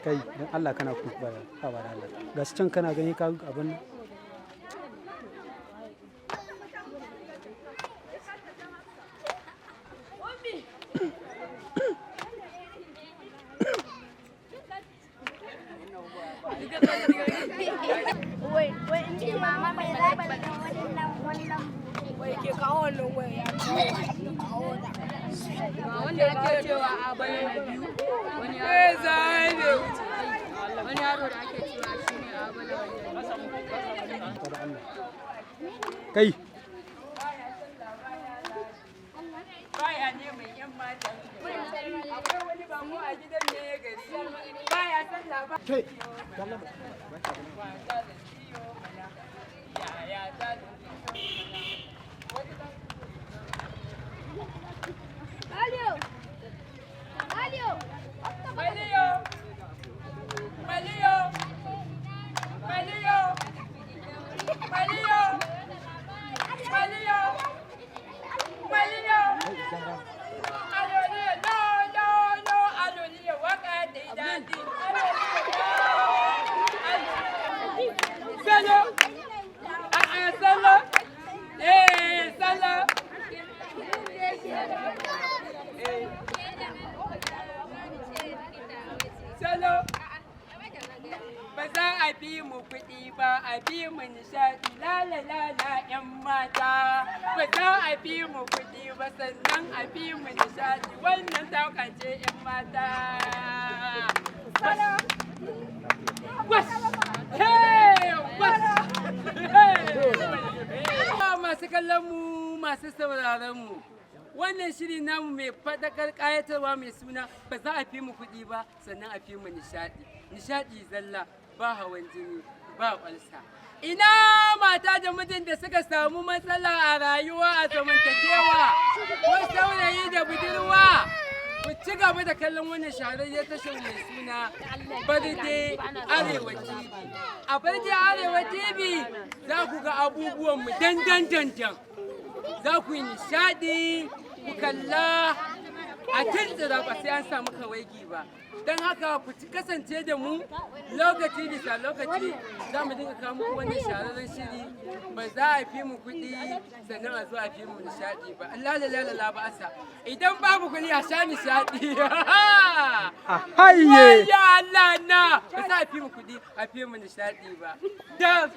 Kai, don Allah kana kuka ba ba da Allah. Ga su can kana gani ka abin nan. Wai, wai in ce mama mai za ta wannan wannan. Ke kawo wannan waya ya kawo ta. Wanda ake cewa a bana na biyu, wani yaro, wani yaro da ake cewa shi ne a bana Ba da Allah. Kai, Baya ne mai yan mata. Akwai wani bako a gidan ne ya gari. Baya sallah ba. Kai. Wasa da ciyo mana. Yaya ta da ciyo mana. Wata ta Aliyo! Aliyo! Maliyo! Maliyo! Maliyo! Maliyo! Maliyo! Maliyo! Aloliyo, no, no, no, aloliyo, waka da daɗi. Aloliyo, Salo! A'a, salo! Eh, salo! Eh. Salo! Ba za a bi mu kuɗi ba, a bi mu nishaɗi, la la la la ‘yan mata. Ba za a bi mu kuɗi ba, sannan a bi mu nishaɗi, wannan taukace ‘yan mata. Salo! Was! Hey! Was! Hey! Masu kallon mu, masu sauraron mu. Wannan shiri namu mai faɗakar ƙayatarwa mai suna ba za a fi mu kuɗi ba sannan a fi mu nishaɗi. Nishaɗi zalla ba hawan jini ba ƙwalsa. Ina mata da mijin da suka samu matsala a rayuwa a zamantakewa ko saurayi da budurwa. Ku ci gaba da kallon wannan shahararriyar tashar mai suna Barde Arewa TV. A Barde Arewa TV za ku ga abubuwan mu dandan dandan. Za ku yi nishaɗi, ku kalla a tuntsira ba sai an samu kawaigi ba. Don haka ku ci kasance da mu lokaci bisa lokaci za mu dinga kawo muku wannan shahararren shiri ba za a fi mu kuɗi sannan a zo a fi mu nishaɗi ba. Allah la la la ba asa. Idan babu kuɗi a sha nishaɗi. A haye. Ya Allah na ba za a fi mu kuɗi a fi mu nishaɗi ba. Da.